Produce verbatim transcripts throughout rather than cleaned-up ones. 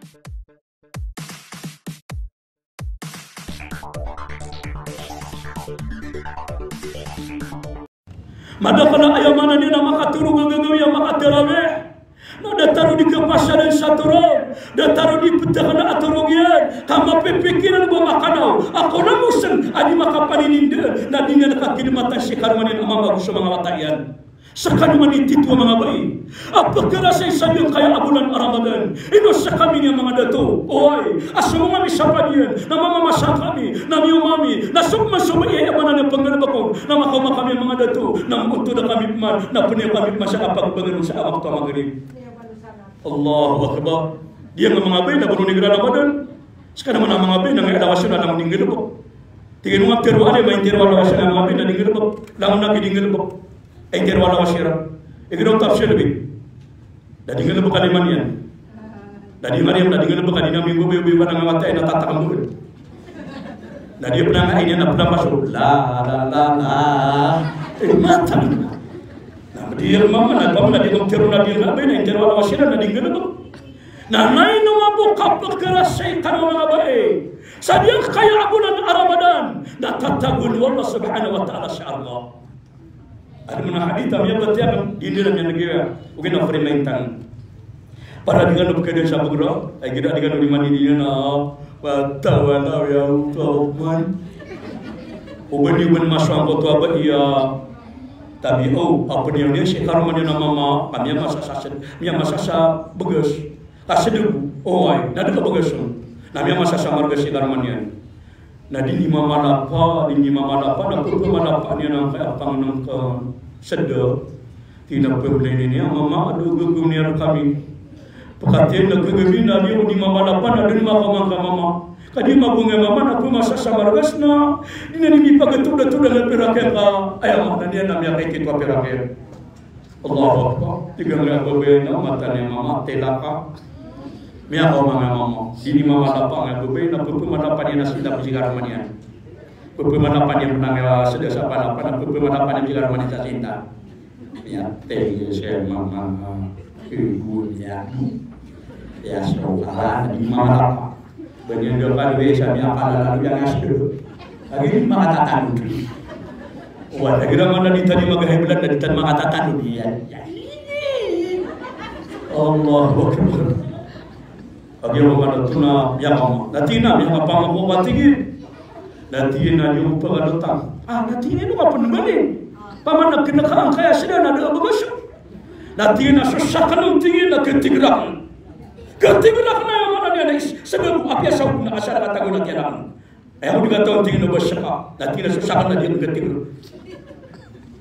Madakl a aya maana niyan a makatorog a gagawii a makatarawih. Na datar o di kapasadan sa torog, datar o di pthakan a torog iyan, ka mapipikiran bo a makanaw a ko na mosn a di makapaninindaan, na di niyan kakidmatan si karoma niyan a mama ago so manga wata iyan. Skano man i titho a manga bai a pkharasay sa giyangkaya a bolan a Ramadan. Ino skami niyan manga dato? Oway, a so manga misapad iyan na mamamasa kami, na miyaoma ami, na so pman so bai a aya maana niyan pnggalbk on, na makaoma kami manga dato, na ontod kami pman, na pnaya kami pman sa kapagbangan sa wakto a Maghrib. Allahu Akbar. Di a manga bai na bono nigra Ramadan. Skano man a manga bai na ngaya lawas iyan na langon di nggalbk. Tig iyan o nga ptharo a alim a intiro a lawas iyan a manga bai na di nggalbk. Langon a di nggalbk. Intiro a lawas iran. Igira o tafsir bi. Na di nggalbk a lima niyan. Na di nggalbk, na di nggalbk a di na mimboboy-boy ba na nga wata iyan na tatakam bo. Na di pnanga iyan na pnambaso. La, la, la, la. Eh, mata. Na di iyan mama na, mama na di nggalbk, intiro na di nggalbk, na intiro a lawas iran na di nggalbk. Na ino mambo kapkharasay kano manga bai sa giyangkaya a bolan a Ramadan, na tatagoan o Allah subhanahu wa ta'ala sa Allah. Adn a hadith a miyabatiya akn, di niyan miyanagiya, ogaid na friend na intan. Para di kano pkhaadn sa bgra, ay gida di kano di maniniyan a, patawala ya utawan. O ba di ban maso angkoto a bai a tabi o, a pd iyan di si karoma niyan a mama, ka miyamasa sa, miyamasa sa bgas. Ka sdgo, oway, na da ka bgas on. Na miyamasa sa margas si karoma niyan. Na di niyan mamalapa, di niyan mamalapa, na pphmalapa niyan angkaya pangngkn sda. Tig iyan a pmlay niyan a mama, ado gagaw niyan rkami. Pkatiyan na gagaw na di niyan mamalapa, na di niyan makaoma angka mama. Ka di niyan magowa angka mama, na pmasa sa margas na di niyan di pagtodatoda angka pirak iyan ka, aya maana niyan na miyakaitito a pirak iyan. Allahu Akbar. Tig angkaya babay na, mata niyan mama, tilaka. Miyakaoma angkaya mama. Di niyan mamalapa angkaya babay na, pphmalapa niyan a sinta ko si karoma niyan. Pphmalapa niyan pn angkaya sda sa palapa na, pphmalapa niyan si karoma niyan sa sinta. Miyatay si mama, ibu niyan. Ya, so, ala, di niyan mamalapa. Ba niyan da kalowi sa miyakala lalo iyan a sda. Lagid i makatatanod. Oway, lagid a mana di tano mag-high blood na di tano makatatanod iyan. Allahu Akbar. Lagid a mana tona miyakaoma. Na tig iyan a miyakapamako ka tig iyan. Na tig iyan a di ko pagalotan. Ah, na tig iyan a ino ka pnbali. Paman na kna ka angkaya sda na da a bgas on. Na tig iyan a so sakn on tig iyan a katigra akn. Katigra akn a aya maana niyan a is, sabap apiya sa on na asar a katago na kiyarak. Aya ko di kataw tig iyan a ba saka. Na tig iyan a so sakn na di akn katigra.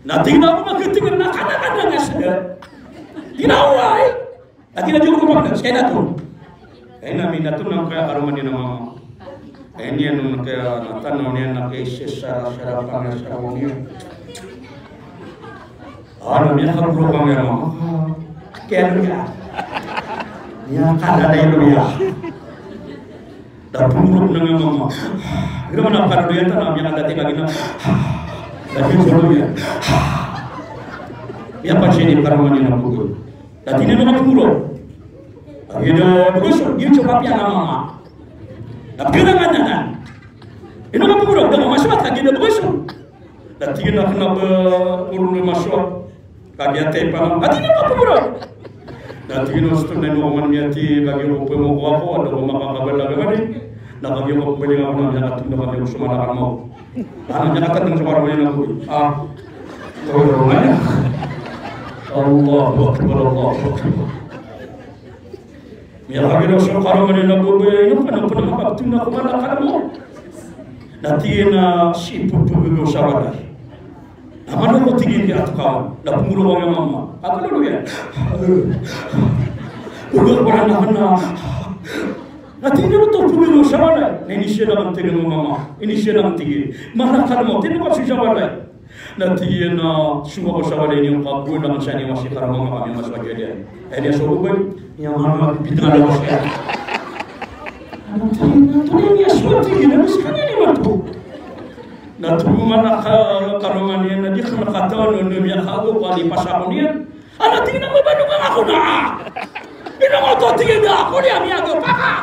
Na tig iyan a ko makatigra na kanakana nga sda. Tig iyan a oway. Na tig iyan a di ako pagda, skaya na to. Kaya na mi na to na kaya karoma niyan a mama. Kaya niyan na kaya na tanaw niyan na kaya sisara-sara pangasa niyan. Ano, miyakaguro ka angkaya mama. Kaya ano niyan? Miyakadalay ano niyan? Da pngorok na angkaya mama. Gira mana pkadalay iyan tano, miyakadati lagi na. Da pngorok iyan. Miyapansini karoma niyan a bogor. Da tig iyan a ino ka pngorok? Agi da bogor so, giyoto so kapiya na mama. Da pngorok na nan. Ino ka pngorok? Da mama so, agi da bogor so. Da tig iyan a kna ba ngoro na maso. Kagiya taypa na. Da tig iyan a kapagora. Da tig iyan a osto na ino ka man miyati, kagiya ko pmokowa ko, ado ko makakabal a gagawii. Na kagiya ko pmbaling ako na miyakatndo kami ko so mala ka mao. Ano miyakatndo so mala ka mao. Ah. Oro maya. Allahu Akbar, Allahu Akbar. Miyakagiraw so karoma niyan a babay a ino ka na pn makaptona ko mala ka mao. Na tig iyan a sii pphagagaw sa walay. Na mano ko tig iyan di ato kawan. Na pngoro ko angkaya mama. Ako na doyan. Pngoro ko na na. Na tig iyan a oto pphagagaw sa walay. Na inisiyan akn tig iyan a mama. Inisiyan akn tig iyan. Mala ka mao. Tig iyan a kapsong sa walay. Na tig iyan a song ako sa walay niyo ka bo na masa niyo masi karoma nga kami mas wajad iyan. Aya niyan so babay, niyan mama pipitngan ako sa iyan. Ano tig iyan a, tig iyan a so tig iyan a mas kanya niyan mato. Na tig iyan a mala ka karoma niyan na di kna katawan o ino miyakago ko a di pasako niyan. Ano tig iyan a mabalogan ako na. Ino ka oto tig iyan a ako niyan miyakago paka.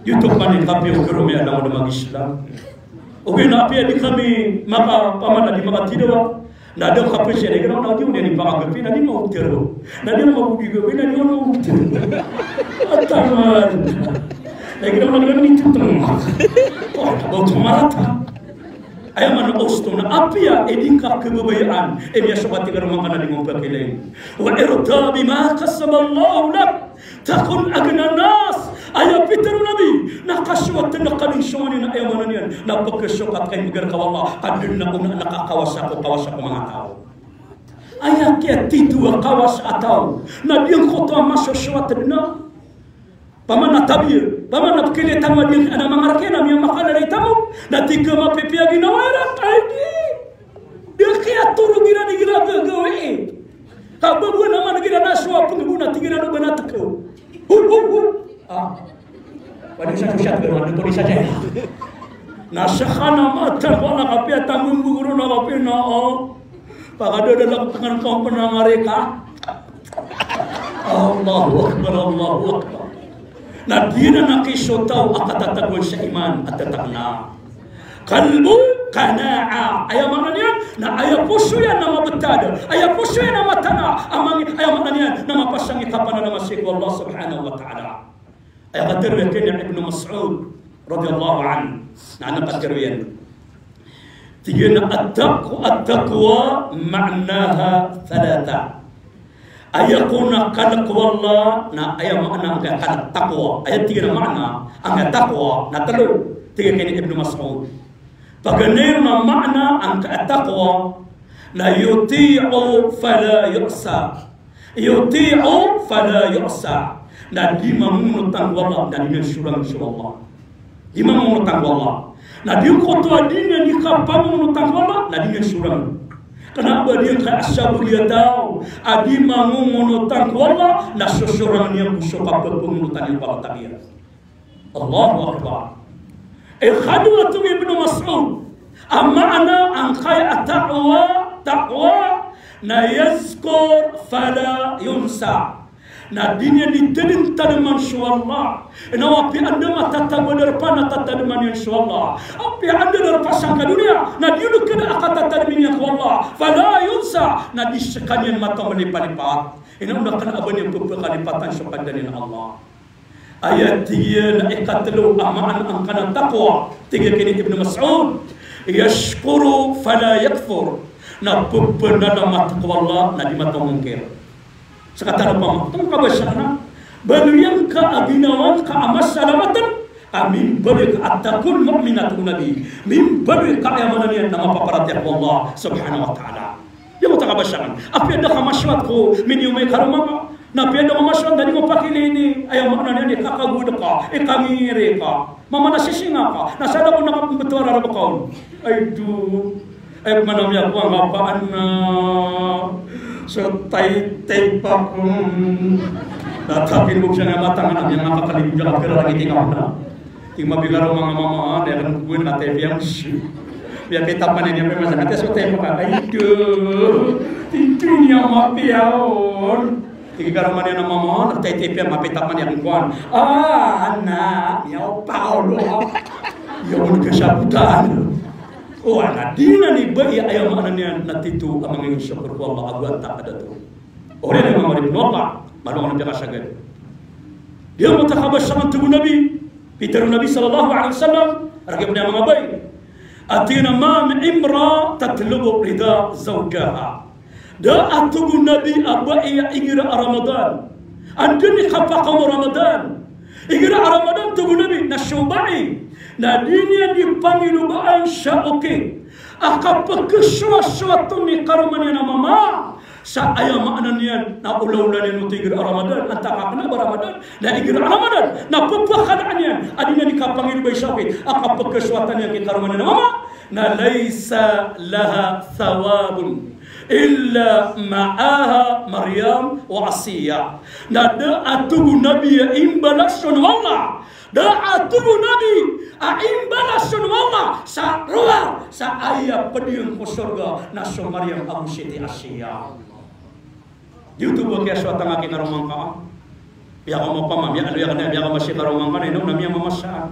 Iyo to kami kapiya o kero mi alam o da mag-Islam. Ogaid na apiya di kami maka, pamana di makatidawa. Na da kapiya siya, na igira na di, o di niyan ipakagapi, na di maotero. Na di maotigapi, na di maotero. Ataman. Na igira na di kami nitutong. O, ba oto marata. Aya maana osto na apiya i di ngka kababayaan, i miyasokat i karoma ngka na di ngka pakailay. Wa irda bima kasaballahu lak. Takun aghnan nas. Aya pitharo o Nabi, na kasowa tano ka di songani na aya maana niyan na pakasokat ka i mbaga rka o Allah, ka dn na ona na kakawasa ko kawasa ko manga taw. Aya kiyatito a kawasa a taw na di ngkoto a masosowa tano. Pamana tabiya, pamana pkhailay tano a di ngka na manga rk iyan a miyamakalala i tamok, na tig ka mapipiya ginawa iran, ay di. Di kiyatorog iran igira gagawii. Ka ba bo na man igira na so a pnggona tig iran o ba na tkaw. Hu, hu, hu. Ah. Pwede sa siya, pero ano, pwede sa siya. Na sa ka na matan ko na kapiya tanggung buguro na kapiya na, o. Pakadadala ko tangan ko pnangarika. Allahu Akbar, Allahu Akbar. Na di na nakisotaw a katatagoan sa iman a tatakna. Qalbu qana'a. Aya maana niyan na aya poso iyan na mabtad. Aya poso iyan na matana. Amay, aya maana niyan na mapasang i kapanalangasi ko Allah subhanahu wa ta'ala. Aya katharo iyan kini Ibnu Mas'ud radiyallahu anhu. Na ano katharo iyan? Tig iyan a at-taqwa, at-taqwa ma'naha thalatha. Aya kon a kalk o Allah, na aya maana angkaya kalk taqwa. Aya tig iyan a maana angkaya taqwa na tlo. Tig iyan kini Ibnu Mas'ud. Paganay ron a maana angkaya taqwa na yuti'u fala yu'sa. Yuti'u fala yu'sa. Na di mangononotang ko Allah, na di niyan sorang so Allah. Di mangononotang ko Allah. Na di koto a di niyan di kapangononotang ko Allah, na di niyan sorang. Kna ba di ngka a sabagi a taw a di mangononotang ko Allah, na sosorang iyan bo so kapapangononotang iyan ko Allah tabiya. Allahu Akbar. Ikadowa, tig o Ibnu Mas'ud, a maana angkaya a taqwa, taqwa, na yazkur fala yunsa. Na di niyan di tadmtadman so Allah. Na apiya anda matatago a darpa na tatadman iyan so Allah. Apiya anda darpa sangka doniya, na di on kada a katatadmi niyan ko Allah. Fala yunsa, na di skaniyan matamalipat-lipat. Ino na kna a ba niyan pphakalipat so kadnan iyan a Allah. Aya tig iyan a ikatlo a maana angkana taqwa, tig iyan kini Ibnu Mas'ud, yashkuru fala yakfur, na pphanalamat ko Allah na di matomongkir. Sktano pman, tonga ka ba siya na, baloy angka a ginawa ngka a masalamatan, a mimbaloy ka a takun mu'min, a tig o Nabi, mimbaloy ka, aya maana niyan na mapaparatiyaya ko Allah subhanahu wa ta'ala. Aya maana Kabasangan. Apiya da ka maswat ko miniyomay karoma ka. Na apiya da ka maswat, da di mo pakilini. Aya maana niyan i kakagod ka, i kangiri ka. Mama na sisinga ka. Na sa da ko na kapembetowa rarabakaon. Ay do. Ay, mana miyakowa nga paan na so taytay pa kon. Na tapi ko siya nga matang na miyangakakaligod ka, kapira lagi tingnan na. Tig mambo i karoma nga mama, na iyan ko na taytay piyang si. Miyakita pa niyan, miyamasa na taytay, so taytay pa ka. Ay do. Tig iyan a mapiya on. Tig i karoma niyan a mama, na taytay piya, mapita pa niyan kowan. Ah, ana, miyaw pa olo. Yaw on ka siya butaan. O, na di na ni ba iya, aya maana niyan na tito a mangingosok ko Allah ago antaa ka dato. Oriyan iyan a manga oripn o Allah, mano ka na piyakasagad. Di a mata kabasangan, tig o Nabi, pitharo o Nabi sallallahu alaihi wasallam, rakipn iyan a manga babay. A tig iyan a, "Ma min imra'a tatlubu rida zawjiha." Da a, tig o Nabi, a babay a igira a Ramadan. Anda i kapakaoma o Ramadan. Igira a Ramadan, tig o Nabi, na so babay na di niyan di pangilobaan sa okit a kapkhasowasowa on i karoma niyan a mama. Sa aya maana niyan na olaola niyan oto igira a Ramadan, antaa ka kna ba Ramadan, na igira a Ramadan na pphakalaan iyan a di niyan di kapangilobay sa okit a kapkhasowasowa niyan ki karoma niyan a mama, na laysa laha thawabun illa ma'aha Maryam wa Asiya. Na da a, tig o Nabi, a imbalas on o Allah. Da a, tig o Nabi, a imbalas on o Allah sa rowar sa aya pd iyan ko sorga na so Maryam ago Siti Asiya. Di oto ba kiyasowa tano ki karoma ngka? Miyakaoma pama, miyaaloy ka na, miyakaoma si karoma ngka na, ino na miyamamasa.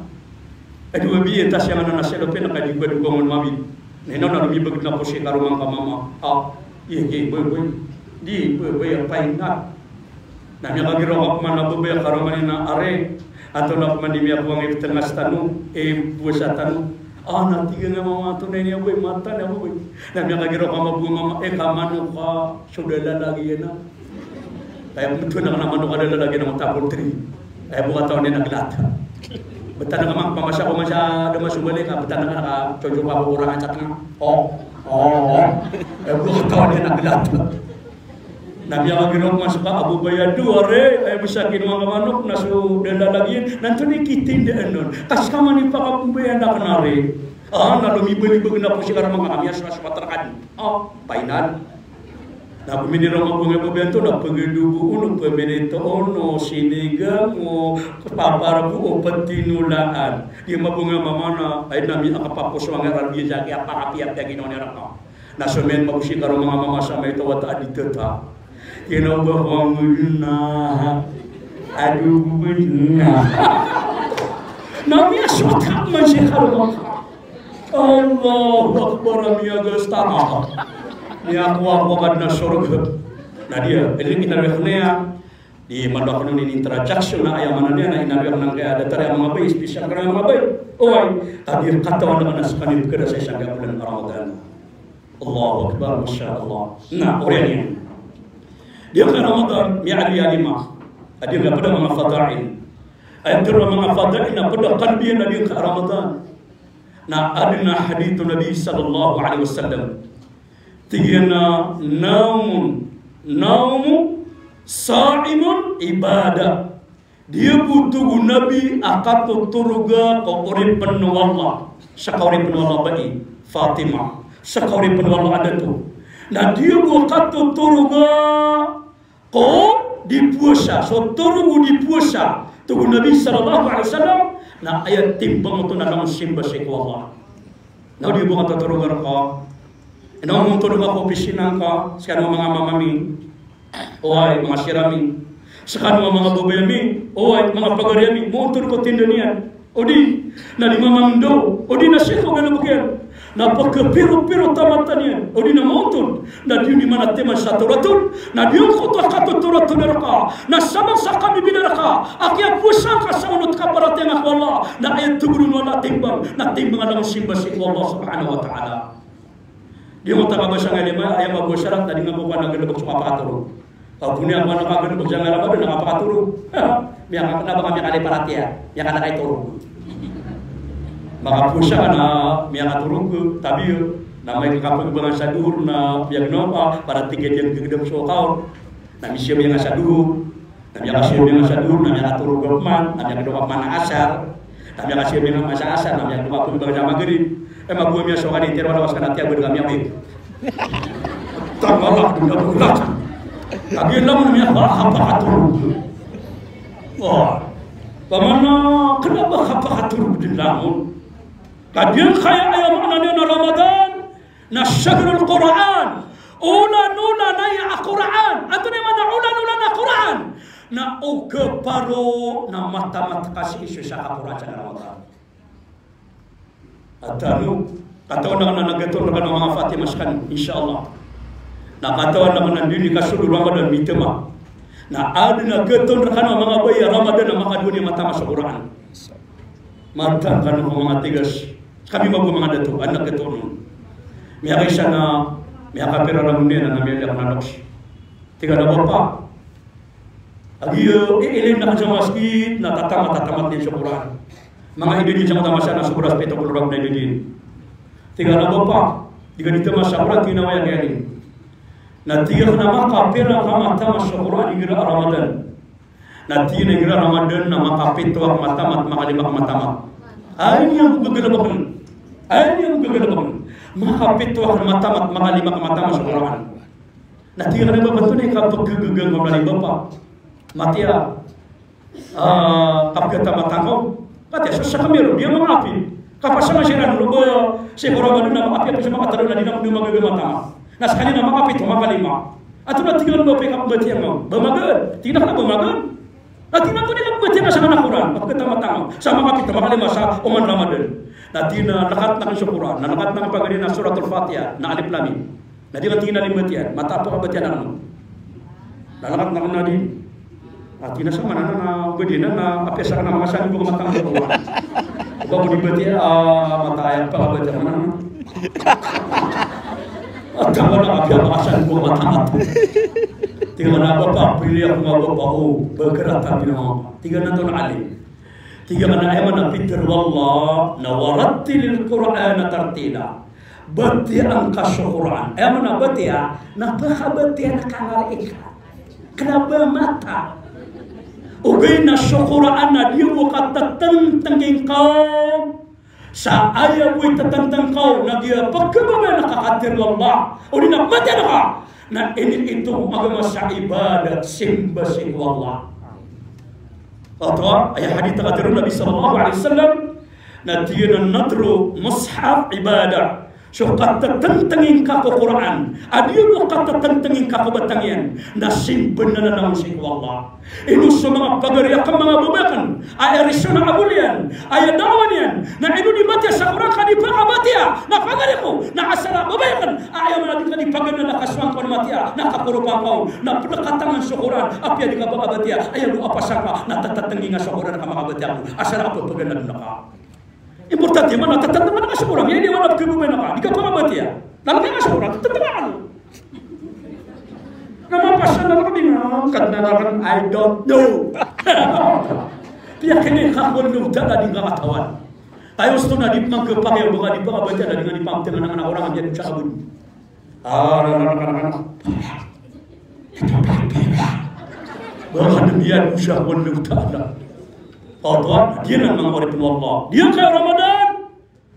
Ado ba biya ta siya nga na selo pn ka di ba duka ngon mabi. Na ino na lomibag na ko si karoma ngka mama. Ah, iya, iya, boy, boy. Di, boy, boy, a paingat. Na miyakagiraw ka pman a babay a karoma niyan a, are, antonaa pman i miyakowa nga i ptngas tano, i powasa tano. Ah, na tig iyan a mama, antonaa ini a babay, mata na babay. Na miyakagiraw ka mambo a mama, e, ka manok ka so da lalagn iyan a. Kaya pmbtowan akn a manok a da lalagn iyan a mata ko tri. Kaya bo katawan iyan a glat. Btad ka man, pamasa ko man sa da masobali ka, btad ka na ka, tsotsoka ko korangan sa tnga. O, o, o. Kaya bo katawan iyan a glat. Na miyakagiraw ka man ska a babay a, do, are, aya bo sa kinowa ngka a manok na so da lalagn iyan, na antonaa i kitindaan on? Ka ska man i pakapmbayadan akn, are. Ah, na lomibalibag na ko si karoma ngka, na miyasowasowa rkano. Ah, paingat. Na pminiraw mambo nga i babay anto, na pgadobo on, pminito on, sinigang, o paparbo, o ptinolaan. Di mambo nga mama na, ay, na miyakapakoso nga rarbi sa kiyapakapiyapiya ginawa niyan rka. Na so miyan mambo si karoma nga mama sa maito wata a di tata. Kinaw ba ko ang na. Ado, na. Na miyasowa ka man si karoma ngka. Allahu Akbar, a miyagasta ka. Miyakowa ko ka dn a sorga. Na di a, ini kinarek niyan. Di malo akn on ini introduction na aya maana niyan na inaloy akn angkaya datar a manga babay, special ko a manga babay. Oway, ka di katawan akn a skaniyan pkada sa isa a bolan a Ramadan. Allahu Akbar, Masha Allah. Na, oriyan iyan. Di angkaya Ramadan, miyaaloy a lima. A di angkaya pd a manga fadail. Aya tharo a manga fadail na pd a kalbiyan a di angkaya Ramadan. Na adn a hadith o Nabi sallallahu alaihi wasallam. Tig iyan a, "Nawmun, nawmu sa'imin ibadah." Di bo, tig o Nabi, a katotorog ko oripn o Allah, ska oripn o Allah a bai, Fatima, ska oripn o Allah a dato. Na di bo katotorog ko di powasa, so torog o di powasa, tig o Nabi sallallahu alaihi wasallam, na aya timbang oto na langon simba sii ko Allah. Na o di bo katotorog rka, na o montod ka ko opisina ngka, skano a manga mama mi, oway, manga sira mi, skano a manga babay mi, oway, manga pagari mi, montod ko tinda niyan. O di na di mamamdaw, o di na sii ko galbk iyan, na pkhapiropiro ta mata niyan, o di na maontod, na di on di manatiman sa toratod, na di on koto a katotoratod rka, na sabap sa kabibida rka a kiyapowasa ngka sa onot ka paratiyaya ngka ko Allah, na aya togoron o Allah a timbang, na timbang a langon simba sii ko Allah subhanahu wa ta'ala. Di ngka ta kabasa nga lima, aya mabowasa rat, na di nga bo ka na galbk so kapakatorog. Ka bo niyan ka na kagalbk sa nga Ramadan na kapakatorog. Miyaka-, kna ba ka miyakaliparatiyaya, miyaka na kaitorog. Makapowasa ka na miyakatorog, tabiya. Na amay ka kapagbangan sa dohor na miyagnaw ka, para tig a di ngka gdam so kaor. Na misiyaw miyanga sa dohor, na miyakasiyaw miyanga sa dohor, na miyakatorog ka pman, na miyagnaw ka pman a asar, na miyakasiyaw miyanga sa asar, na miyagnaw ka pman sa magrib. Eh, magowa miyasowa ka di, tero a lawas ka na tiya, bad ka miyawig. Tanggalak, dunya bulak. Lagi lang na miyaka-, kapakatorog. Oh. Pamana, kna ba kapakatorog dn langon? Ka di ngka aya, aya maana niyan na Ramadan na shahrul Qur'an. Olan-olan aya a Qur'an. Antonaa i maana olan-olan a Qur'an? Na o kaparo na matamat ka sii so isa ka Qur'an sa Ramadan. Atano, katawan akn a gatoon rkano a manga Fatima skano, insha Allah. Na katawan akn a di niyo kasold o Ramadan mitama. Na adn a gatoon rkano a manga babay a Ramadan a makadowa niyan matama so Qur'an. Matangkano ko manga tigas. Kami mambo manga dato, anak dato non. Miyakaisa na, miyakapira na munin na miyaliyak na loks. Tig iyan a bapa. Agi, eh, ilay na ka sa masgit, na tatamat, tatamat niyan so Qur'an. Manga idin sa mata masa na so Qur'an, pito polo ragon na idin. Tig iyan a bapa. Di ka di tamasa so Qur'an, tig iyan a waya niyan. Na tig iyan a makapira ka matama so Qur'an igira a Ramadan? Na tig iyan a igira Ramadan na makapito ak matamat, makalima ak matamat. Aya niyan ko gagalbkn. Aya niyan ko gagalbkn. Makapito ak matamat, makalima ak matamat so Qur'an. Na tig iyan a bapa, antonaa i kapkhagaga ngka mala i bapa? Matiya, ah, kapkhatamata ngka on. Matiya, so sakn iyan, di niyan mangapit. Kapasama siran, roo ba, sii ko Ramadan na makapiya pn sa makatlo na di niyan magaga matamat. Na skaniyan na makapito, makalima. Antonaa, tig iyan, ba pkhabatiya ngka on? Ba magaan? Tig iyan a kna ba magaan. Na tig iyan a antonaa i kabatiya ngka sa Qur'an, kapkhatamata ngka on sa makapito, makalima sa oman Ramadan? Na tig iyan a lakatn akn so Qur'an, na lakatn akn pagari na Suratul Fatiha, na Alif Lam Mim. Na di akn tig iyan a limbatiyan, mata a pkhabatiya akn on. Na lakatn akn na di. Na tig iyan a sa maana na, na, ogaid iyan na, na apiya sakn na makasaling ko mata a Qur'an. Oba ko di batiya, ah, mata a aya pkhabatiya akn on. At saka na apiya makasaling ko mata a Qur'an. Tig iyan a bapa, pili ako nga bapa, o, ba karata binawa. Tig iyan a antonaa, alim? Tig iyan a aya maana a pitharo o Allah na warattilil Qur'ana tartila. Batiyaan ka so Qur'an. Aya maana a batiya na pkhabatiyaan ka ngka rka. Kna ba mata. Ogaid na so Qur'an na di bo katatngtngin ka on sa aya bo i tatngtng ka on na giya pkhababayaan ka a katharo o Allah. Odi na batiyaan ka. Na initoron o agama sa ibadah, simba sii ko Allah. Oto, aya hadith a katharo o Nabi sallallahu alaihi wasallam, na tig iyan a natlu mushaf ibadah. So katatngtngin ka ko Qur'an, a di bo katatngtngin ka ko batang iyan, na simba na langon sii ko Allah. Ino so manga pagari akn, manga babay akn, a aya riso na abol iyan, aya da'wa niyan, na ino di matiya sa Qur'an ka di pkhabatiya, na pagari ko, na asar a babay akn, a aya maana di ka di paganad a kasowa ngka on matiya, na kaporopa ngka on, na pdkhatangan so Qur'an, apiya di ka pkhabatiya, aya bo a pasang ka, na tatatngin ka so Qur'an ka makabatiya ko, asar a ppaganad na ka. Importante man a tatatngin ka so Qur'an, aya di maana a pkhababay na ka, di ka pkhabatiya. Lalaki ka so Qur'an, tatatngin ka. Na mapasad na laki na, Kadnan akn, I don't know. Piyakini ka ko Allahu Ta'ala di ngka katawan. Tayo osto na di pman khapakay o ba ka di pkhabatiya na di ngka di pamtngan a Qur'an a miyadosa ka bo. Ah, na, na, na, na, na. Ba ka di miyadosa ko Allahu Ta'ala. Oto, di anan manga oripn o Allah. Di anan ka Ramadan.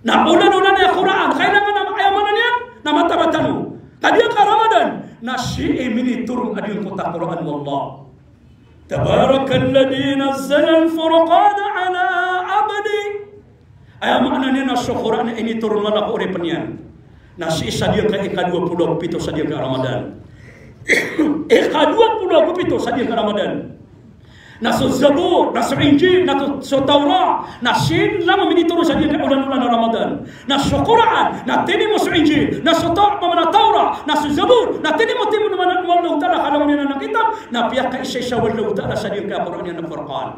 Na olan-olan iyan a Qur'an, kailangan a aya maana niyan na mata-mata tano. Ka di anan ka Ramadan, na sii minitoron a di anan ko ta Qur'an o Allah. Tabarakalladhi nazzalal furqana ala abdihi. Aya maana niyan na so Qur'an a initoron o Allah ko oripn iyan. Na sii sa di anan ka ikadowa polo ago pito sa di anan ka Ramadan. Ikadowa polo ago pito sa di anan ka Ramadan. Na so Zabur, na so Injil, na so, so Tawrat, na sii langon minitoron sa di anan ka olan-olan a Ramadan. Na so Qur'an, na tinimo so Injil, na so Taw-, mamana Tawrat, na so Zabur, na tinimo, tinimo o Allahu Ta'ala ka langon iyan a kitab, na piyakaisaisa o Allahu Ta'ala sa di anan ka Qur'an iyan a Furqan.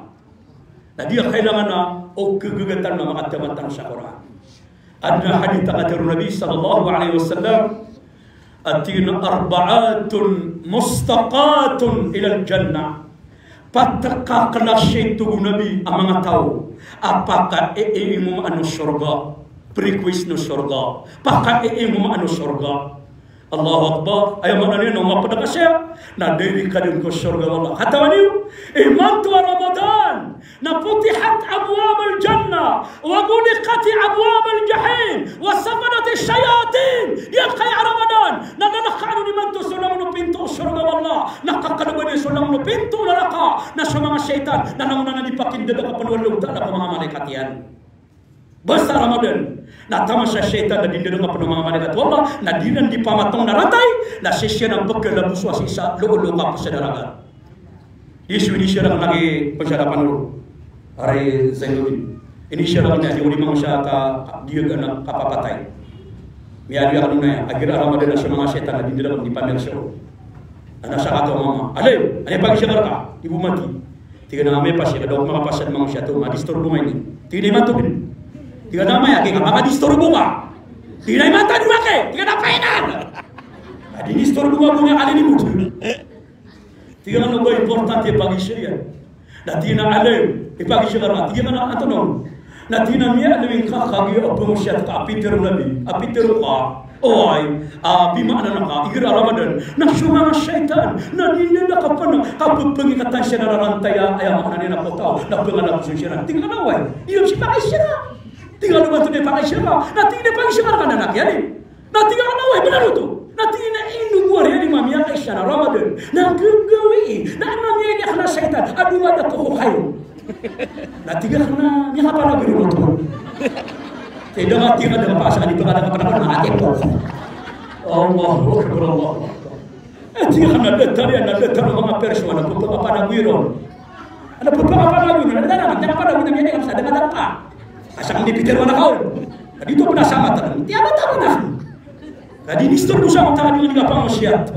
Na di anan kailangan a o khagaga tano na makatamat tano sa Qur'an. Adn a hadith a katharo o Nabi sallallahu alaihi wasallam, a tig iyan a, "Arba'atun mushtaqatun ilal jannah." Pat ka klasi, tig o Nabi, a manga taw a pakaiiimaman o sorga. Prequest o sorga. Pakaiimanan o sorga. Allahu Akbar. Aya maana niyan na o mapd ka saya na dii ka dn ko sorga o Allah. Katawan iyo, imanto a Ramadan na futihat abwabul jannah wa ghulliqat abwabul jahim wa saffadat ash-shayatin. Giyangkaya a Ramadan na lalkaan on imanto so langon o pinto o sorga o Allah, na kakalbn iyan so langon o pinto o naraka, na so manga shaytan na langon anan dii pakindadakapn o Allahu Ta'ala ko manga malaikat iyan. Basta Ramadan na taman sa shaytan na dii ndadakapn o manga malaikat o Allah, na dii ran dii pamatong na ratay, na sii siran pkhalabosa sii sa looloo ka pn sa naraka. Di so inisiyar akn a ki psarapan o Ray Zainuddin. Inisiyar akn a di ko di mangosiyat a di akn kapapatay. Miyaaloy akn on aya, igira Ramadan na so manga shaytan na dii ndadakapn dii pamirsa. Ana sakataw a mama, "Alay, antonaa i pagisiyar ka?" "Di bo mati." Tig iyan a, "Amay pasad, da ako makapasad mangosiyat oto, madisturbo ngka ini." Tig iyan a, "Imanto dn." Tig iyan a, "Amay, agi ka makadisturbo ka." Tig iyan a, "Imanto dn, agi." Tig iyan a, "Painan." A di nisturbo ka bo niyan, alay ni bo. Tig iyan a, "Ba importante a pagisiyar iyan." Na tig iyan a, "Alay, ipagisiyar ka." Tig iyan a, "Antonaa on?" Na tig iyan a, "Miyaaloy ngka kagiya a pangosiyat ka a pitharo o Nabi, a pitharo ka, oway, a bimaana ka, igira Ramadan na so manga shaytan na dii ndadakapn a kapphangikatan siran a rarantay a, aya maana niyan na ptaw, na pngalabosan siran." Tig iyan a, "Oway, di ako sii pagisiyar." Tig iyan a, "Ba antonaa i pagisiyar ka?" Na tig iyan a, "Pagisiyar ka na, na kiyaaloy." Na tig iyan a, "Oway, bnar oto." Na tig iyan a, "Ino bo a riyan i mamiyakaisa na Ramadan na gagawii na mamiyakaisa na shaytan a domadakp ko kayo." Na tig iyan a, "Miyakapanagoy ron oto." Tig iyan a, "Tig iyan a, da nga pasad, di ba ka da nga panagoy, manga tipo." Allahu Akbar, Allahu Akbar. Eh, tig iyan a, na datar iyan, na datar o manga pirso a pphangapanagoy ron. Ana pphangapanagoy ron, na datar a miyakapanagoy na miyakaisa, da nga datar. Asar ka di pitharo a na kaon. Ka di oto pn a samatan. Tiya ba tama na. Ka di nisturbo sa mata ka di nga pangosiyat.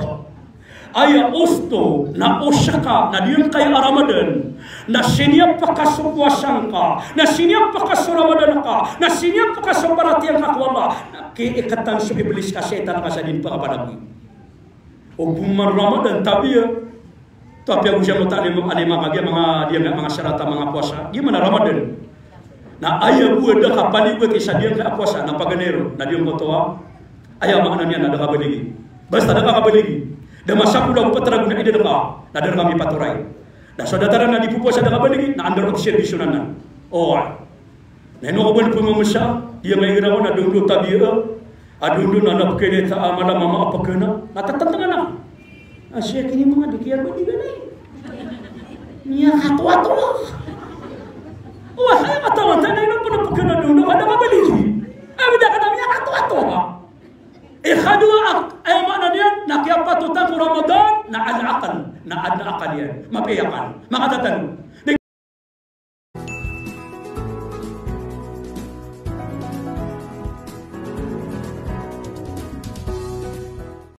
Aya osto na o saka na giyangkaya a Ramadan na siniyap ka so powasa ngka, na siniyap ka so Ramadan ka, na siniyap ka so paratiyaya ngka ko Allah, na kiikatan so Iblis ka shaytan ka sa di ngka pangapanagoy. O bo man Ramadan, tabiya. Tabiya bo siya mota a lima, a lima kagiya manga, diya manga sarat a manga powasa. Di man a Ramadan. Na aya bo a da kapaliwati sa giyangkaya a powasa, na paganay ron, na di ngka oto a, aya maana niyan na da ka kabaligi. Basta da ka kabaligi. Da masakola ko ptaragon a idad ka, na da rka mipatoray. Na so datar a na di phowasa da ka kabaligi, na under observation anan. Oway. Na ino ka bo pmamasa, di nga igira ko na dondo tabiya, a dondo na na pkhailay ta a mala mama a pkhana, na tatantang anan. A siya kini manga di kiyabaligi na. Miyakatowatowa. Oway, aya katawan ta na ino pn a pkhana dondo, ka da kabaligi. Aya da ka na miyakatowatowa. Ikadowa, aya maana niyan na kiyapatotan ko Ramadan na al-aql, na adn a akal iyan. Mapiya i akal. Makatatago.